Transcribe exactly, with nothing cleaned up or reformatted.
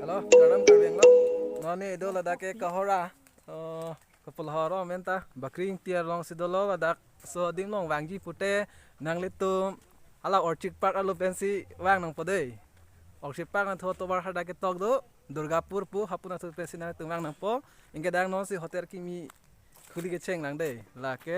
Lo, kardom Karbi Anglong. Non ne do ladak ke Kohora. Oh, kapul horo menta Bakri Ingti arlong si dolo ladak. So adim along vangji pute nanglitum hala Orchid Park arlo pensi vang nangpo dei. Orchid Park nangthu tovar hadak ketok do, Durgapur pu, hapu nangthu pensi nangtum vang nangpo. Anke dak non si hotel kimi khuli kecheng lang dei. Lake